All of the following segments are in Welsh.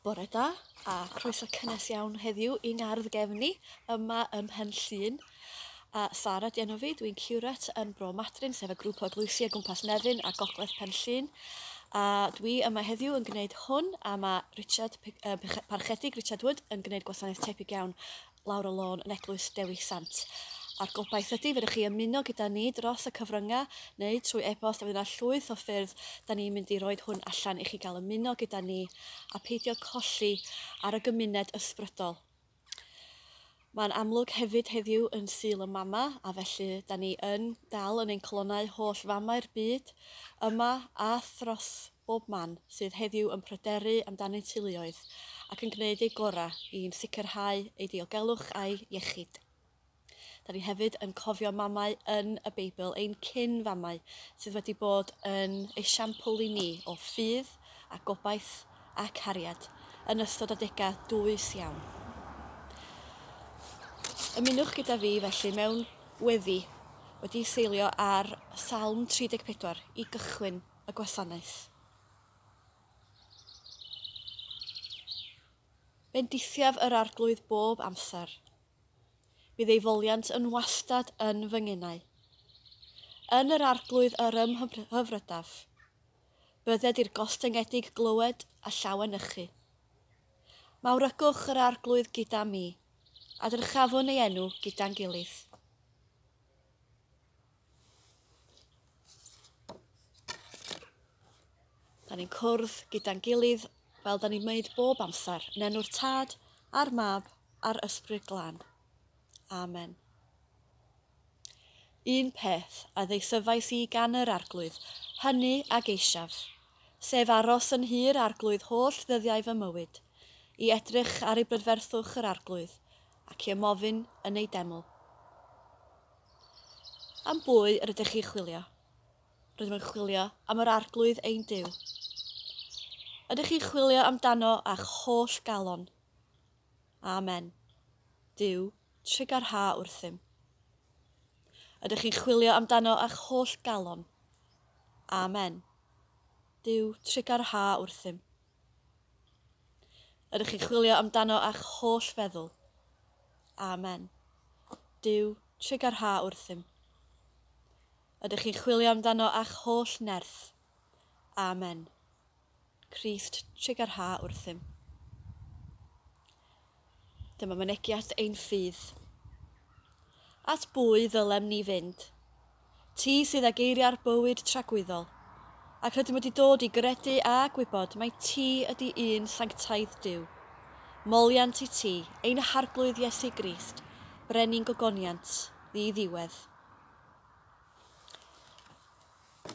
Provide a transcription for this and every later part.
Bore da a croeso cynnes iawn heddiw i'n ardd gefn ni yma ym Mhen Llŷn. A Sara 'di enw fi, dwi'n curate yn Bro Madryn, sef y grŵp o eglwysi o gwmpas Nefyn a Gogledd Pen Llŷn. A dwi yma heddiw yn gwneud hwn, a mae Richard, Parchedig Richard Wood yn gwneud gwasanaeth tebyg iawn lawr y lôn yn Eglwys Dewi Sant. A'r gobaith ydy fedrwch chi ymuno gyda ni dros y cyfryngau neu trwy e-bost a fydd yna llwyth o ffyrdd da ni'n mynd i roed hwn allan i chi gael ymuno gyda ni a peidio colli ar y gymuned ysbrydol. Mae'n amlwg hefyd heddiw yn Sul y Mama a felly da ni yn dal yn ein colonnau holl famau'r byd yma a thros bob man sydd heddiw yn pryderu amdanynt teuluoedd ac yn gwneud eu gorau i'n sicrhau eu diogelwch a'u iechyd. Da ni hefyd yn cofio mamau yn y Beibl, ein cyn famau, sydd wedi bod yn esiampl i ni o ffydd a gobaith a cariad yn ystod adegau dwys iawn. Ymunwch gyda fi felly mewn weddi wedi seilio ar Salm 34 i gychwyn y gwasanaeth. Bendithiaf yr Arglwydd bob amser. Bydd ei foliant yn wastad yn fy ngenau. Yn yr Arglwydd yr ymhyfrydaf. Bydded i'r gostyngedig glywed a llawenychu. Mawrygwch yr Arglwydd gyda mi, a dyrchafwn ei enw gyda'n gilydd. Da ni'n cwrdd gyda'n gilydd fel da ni'n wneud bob amser, yn enw'r Tad a'r Mab a'r Ysbryd Glân. Amen. Un peth a ddeisyfais i gan yr Arglwydd, hynny a geisiaf, sef aros yn nhŷ'r Arglwydd holl ddyddiau fy mywyd, i edrych ar ei brydferthwch yr Arglwydd, ac i ymofyn yn ei deml. Am bwy yr ydych chi'n chwilio? Rydym yn chwilio am yr Arglwydd ein Duw. Ydych chi'n chwilio amdano â'ch holl galon? Amen. Duw, trugarha wrthym. Ydych chi'n chwilio amdano â'ch holl galon? Amen. Duw, trugarha wrthym. Ydych chi'n chwilio amdano â'ch holl feddwl? Amen. Duw, trugarha wrthym. Ydych chi'n chwilio amdano â'ch holl nerth? Amen. Crist, trugarha wrthym. Dyma mynegiad ein ffydd. At bwy ddylem ni fynd? Ti sydd â geiriau'r bywyd tragwyddol, ac rydym wedi dod i gredu a gwybod mai ti ydy un sanctaidd Duw. Moliant i ti, ein Harglwydd Iesu Grist, Brenin gogoniant, ddi-ddiwedd.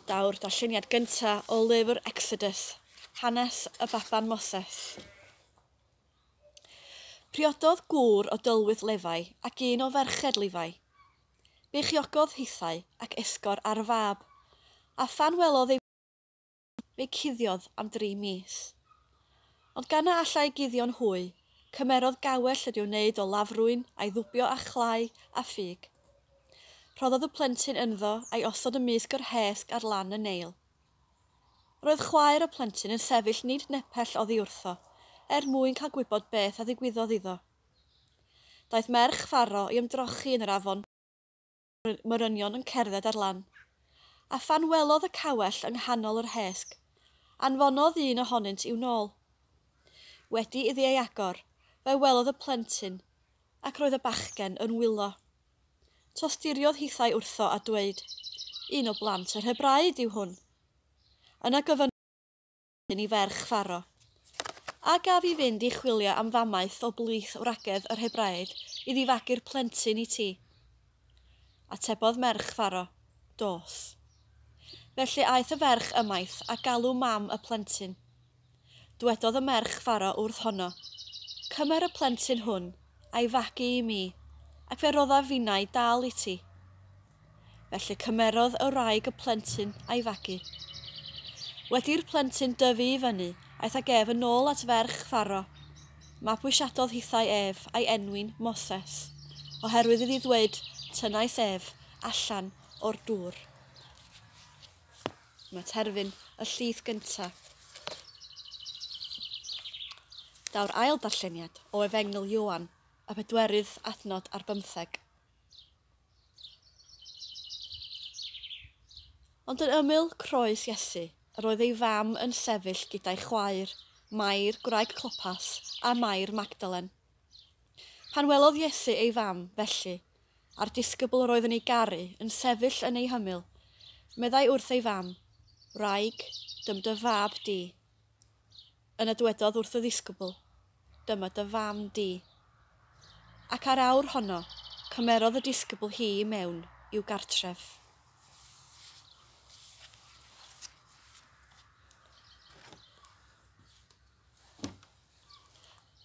Daw'r darlleniad gyntaf o lyfr Exodus, hanes y baban Moses. Priododd gŵr o dylwyth Lefai ac un o ferched Lifai. Beichiogodd hithau ac esgor ar fab, a phan welodd ei fe'i cuddiodd am dri mis. Ond gan na allai guddio'n hwy, cymerodd gawell wedi wneud o lafrwyn a'i ddwbio â chlai a ffug. Rhoddodd y plentyn ynddo a'i osod ymysg yr hesg ar lan y Neil. Roedd chwaer y plentyn yn sefyll nid nepell oddi wrtho, er mwyn cael gwybod beth a ddigwyddodd iddo. Daeth merch Pharo i ymdrochi yn yr afon, morynion yn cerdded ar lan. A phan welodd y cawell yng nghanol yr hesg, anfonodd un ohonynt i'w nôl. Wedi iddi ei agor, fe welodd y plentyn, ac roedd y bachgen yn wylo. Tosturiodd hithau wrtho a dweud, Un o blant yr Hebraid yw hwn. Yna gofynnodd i ferch Pharo, A gaf i fynd i chwilio am famaeth o blith wragedd yr Hebraid i ddifagu'r plentyn i ti? Atebodd merch Pharo, Dos. Felly aeth y ferch ymaith a galw mam y plentyn. Dwedodd y merch Pharo wrth honno, Cymer y plentyn hwn, a'i fagu i mi, ac fe roddaf finnau dal i ti. Felly cymerodd y wraig y plentyn a'i fagu. Wedi i'r plentyn dyfu i fyny, aeth ag ef yn ôl at ferch Pharo. Mabwysiadodd hithau ef, a'i enwi'n Moses, oherwydd iddi ddweud, Tynnais ef allan o'r dŵr. Mae terfyn y llith gyntaf. Daw'r ail darlleniad o Efengyl Ioan, y pedwerydd adnod ar bymtheg. Ond yn ymyl croes Iesu, yr oedd ei fam yn sefyll gyda'i chwaer, Mair gwraig Clopas a Mair Magdalen. Pan welodd Iesu ei fam, felly, a'r disgybl yr oedd yn ei garu yn sefyll yn ei hymyl, meddai wrth ei fam, Wraig, dym dy fab di. Yna dywedodd wrth y ddisgybl, Dyma dy fam di. Ac ar awr honno, cymerodd y disgybl hi i mewn i'w gartref.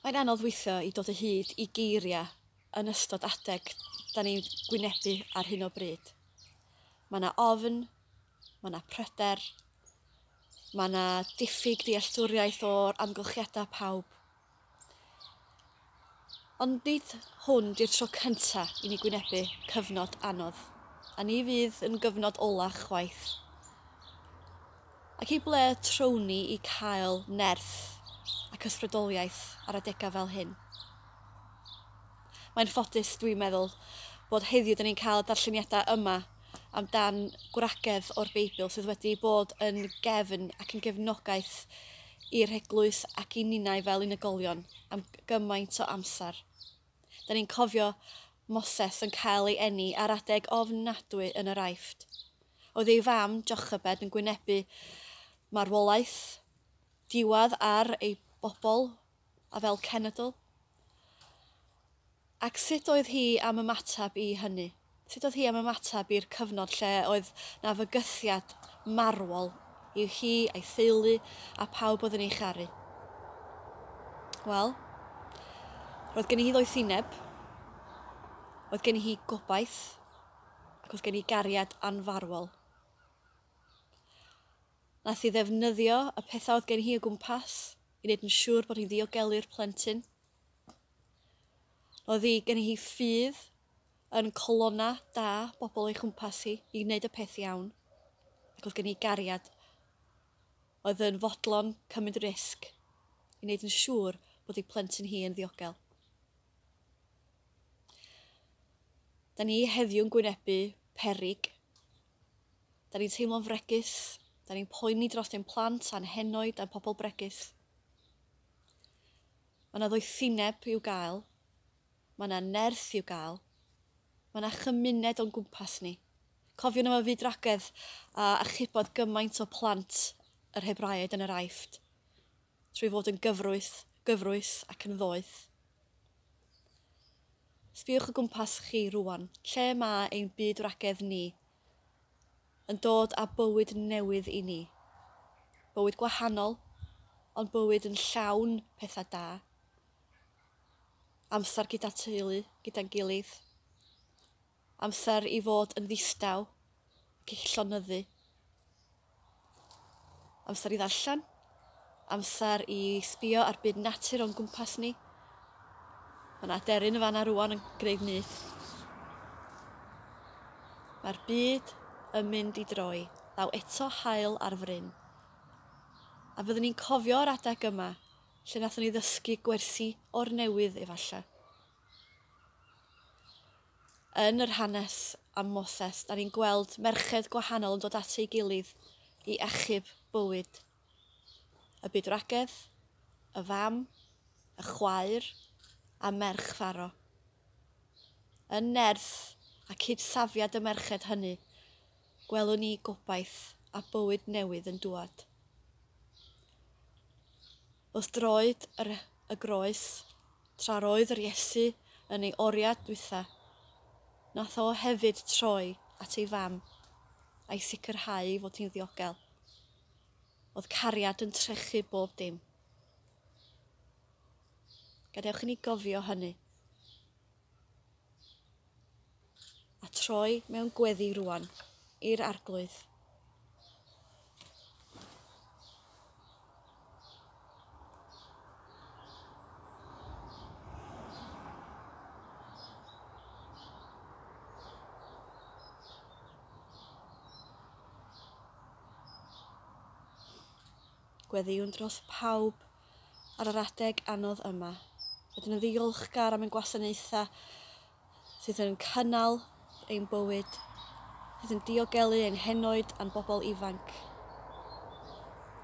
Mae'n anodd weithio i dod o hyd i geiriau yn ystod adeg da ni'n gwynebu ar hyn o bryd. Mae yna ofn, mae yna pryder, mae yna diffyg dealltwriaeth o'r amgylchiadau pawb. Ond nid hwn di'r tro cynta i ni gwynebu cyfnod anodd, a ni fydd yn gyfnod ola chwaith. Ac i ble trown ni i cael nerth ac ysbrydoliaeth ar adegau fel hyn? Mae'n ffodus, dwi'n meddwl, bod heddiw dyn ni'n cael y darlleniadau yma amdan gwragedd o'r Beibl sydd wedi bod yn gefn ac yn gefnogaeth i'r eglwys ac i ninnau fel unigolion am gymaint o amser. Da ni'n cofio Moses yn cael ei eni ar adeg ofnadwy yn yr Aifft. Oedd ei fam, Jochebed, yn gwynebu marwolaeth, diwedd ar ei bobl a fel cenedl. Ac sut oedd hi am ymateb i hynny? Sut oedd hi am ymateb i'r cyfnod lle oedd na fygythiad marwol i hi a'i theulu a pawb oedd yn ei charu? Wel, roedd gen hi ddoethineb, oedd gen hi gobaith, ac oedd gen hi gariad anfarwol. Nath hi ddefnyddio y pethau oedd gen hi o gwmpas i wneud yn siŵr bod hi'n ddiogelu'r plentyn. Oedd hi gen hi ffydd yn colonna da bobl o'i chwmpas hi i wneud y peth iawn. Ac oedd gen hi gariad oedd yn fodlon cymryd risg i wneud yn siŵr bod ei plentyn hi yn ddiogel. Da ni heddiw'n gwynebu perig. Da ni'n teimlo'n fregus. Da ni'n poeni dros ein plant a'n henoed a'n pobl bregus. Mae yna ddoethineb i'w gael. Mae yna nerth i'w gael. Mae yna chymuned o'n gwmpas ni. Cofiwn am y fyd-wragedd a achubodd gymaint o plant yr Hebraeaid yn yr Aifft, trwy fod yn gyfrwys, gyfrwys ac yn ddoeth. Sbïwch o gwmpas chi rwan, lle mae ein byd-wragedd ni yn dod â bywyd newydd i ni. Bywyd gwahanol, ond bywyd yn llawn pethau da. Amser gyda teulu, gyda'n gilydd. Amser i fod yn ddistaw ac i llonyddu. Amser i ddarllen. Amser i sbio ar byd natur o'n gwmpas ni. Mae yna aderyn yn fanna rwan yn gwneud nyth. Mae'r byd yn mynd i droi, ddaw eto haul ar fryn. A fyddwn ni'n cofio'r adeg yma lle nathon ni ddysgu gwersi o'r newydd efallai. Yn yr hanes am Moses, da ni'n gweld merched gwahanol yn dod at ei gilydd i achub bywyd. Y bydwragedd, y fam, y chwaer a merch Pharo. Yn nerth a cydsafiad y merched hynny, gwelwn ni gobaith a bywyd newydd yn dŵad. Wrth droed yr, y groes, tra roedd yr Iesu yn ei oriad dwytha, nath o hefyd troi at ei fam a'i sicrhau ei fod hi'n ddiogel. Oedd cariad yn trechu bob dim. Gadewch i ni gofio hynny. A troi mewn gweddi rwan i'r Arglwydd. Gweddïwn dros pawb ar yr adeg anodd yma. Rydyn yn ddiolchgar am ein gwasanaethau sydd yn cynnal ein bywyd, sydd yn diogelu ein henoed a'n bobl ifanc.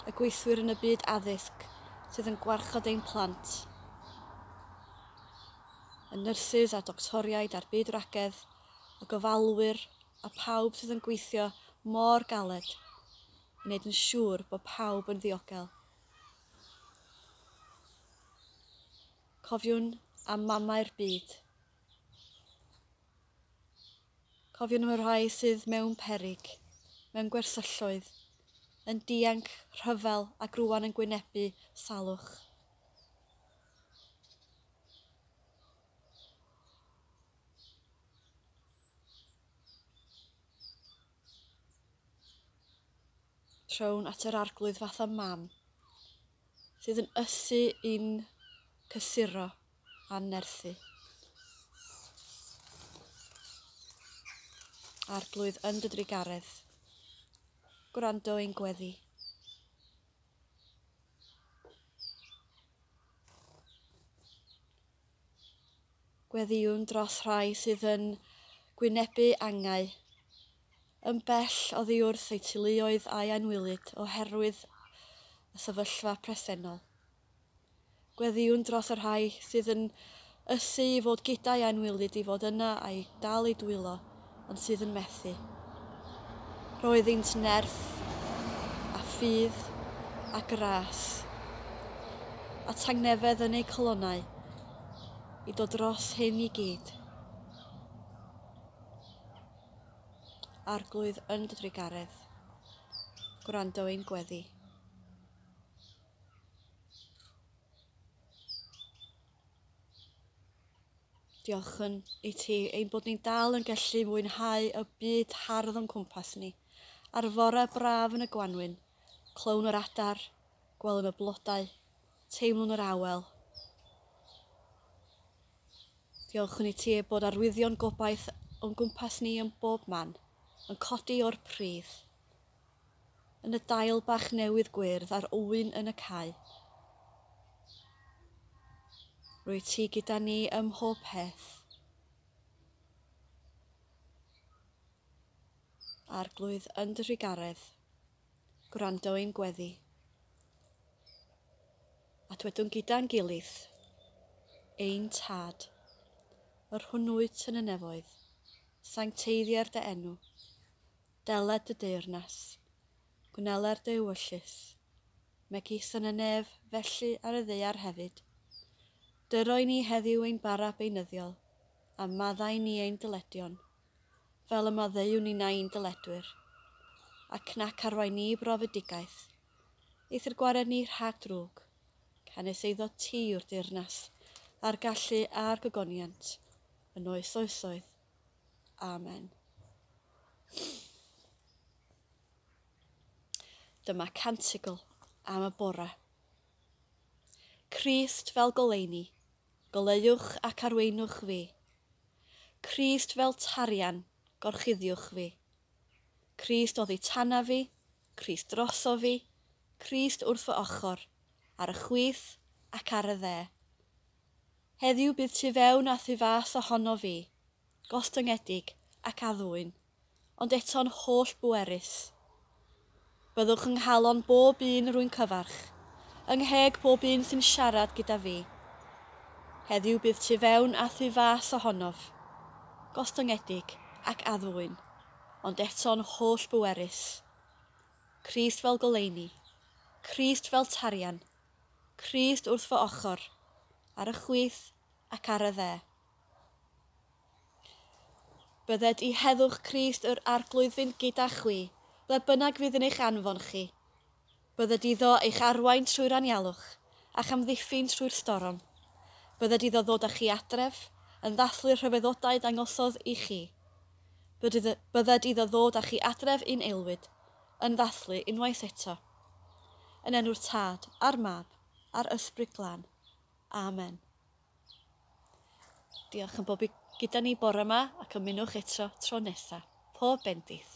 Y gweithwyr yn y byd addysg sydd yn gwarchod ein plant. Y nyrsys a'r doctoriaid a'r byd ragedd, y gofalwyr a pawb sydd yn gweithio mor galed i wneud yn siŵr bod pawb yn ddiogel. Cofiwn am mamau'r byd. Cofiwn am y rhai sydd mewn peryg, mewn gwersylloedd, yn dianc rhyfel ac rwan yn gwynebu salwch. Trown at yr Arglwydd fatha mam, sydd yn ysu i'n cysuro a nerthu. Arglwydd yn dy drugaredd, gwrando ein gweddi. Gweddïwn dros rhai sydd yn gwynebu angau, yn bell oddi wrth eu teuluoedd a'i anwylyd oherwydd y sefyllfa presennol. Gweddïwn dros y rhai sydd yn ysu i fod gyda'i anwylyd i fod yna a'i dal eu dwylo, ond sydd yn methu. Roedd iddynt nerth a ffydd a gras a tangnefedd yn eu calonnau i dod dros hyn i gyd. Arglwydd yn dy drugaredd, gwrando ein gweddi. Diolchwn i ti ein bod ni'n dal yn gallu mwynhau y byd hardd o'n cwmpas ni. Ar fore braf yn y gwanwyn, clywn yr adar, gwelwn y blodau, teimlwn yr awel. Diolchwn i ti bod arwyddion gobaith o'n gwmpas ni yn bob man, yn codi o'r pridd, yn y dail bach newydd gwyrdd a'r ŵyn yn y cae. Rwy ti gyda ni ym mhob peth. Arglwydd yn dy drugaredd, gwrando ein gweddi. A dwedwn gyda'n gilydd, ein tad, yr hwn wyt yn y nefoedd, sancteiddier dy enw, deled dy deyrnas, gwneler dy ewyllys, megis yn y nef, felly ar y ddaear hefyd. Dyroi ni heddiw ein bara beunyddiol, a maddau ni ein dyledion, fel y maddeuwn ni ein dyledwyr, ac nac arwain ni i brofedigaeth, eithr gwared ni rhag drwg, canys eiddo ti yw'r deyrnas, a'r gallu a'r gogoniant, yn oes oesoedd. Amen. Dyma cantigl am y bore. Crist fel goleuni, goleuwch ac arweinwch fi. Crist fel tarian, gorchuddiwch fi. Crist oddi tana fi, Crist droso fi, Crist wrth fy ochr, ar y chwith ac ar y dde. Heddiw bydd tu fewn a thu fas ohono fi, gostyngedig ac addwyn, ond eto'n holl bwerus. Byddwch yng nghalon bob un rwy'n cyfarch, yng ngheg bob un sy'n siarad gyda fi. Heddiw bydd tu fewn a thu fas ohonof, gostyngedig ac addwyn, ond eto'n holl bwerus. Crist fel goleuni, Crist fel tarian, Crist wrth fy ochr, ar y chwith ac ar y dde. Bydded i heddwch Crist yr Arglwydd fynd gyda chwi, ble bynnag fydd yn eich anfon chi. Bydded iddo eich arwain trwy'r anialwch, a'ch amddiffyn trwy'r storom. Bydded iddo ddod â chi adref, yn ddathlu'r rhyfeddodau dangosodd i chi. Bydded iddo ddod â chi adref un aelwyd, yn ddathlu unwaith eto. Yn enw'r Tad, a'r Mab, a'r Ysbryd Glân. Amen. Diolch yn bob gyda ni bore yma ac ymunwch eto tro nesaf. Pob bendith.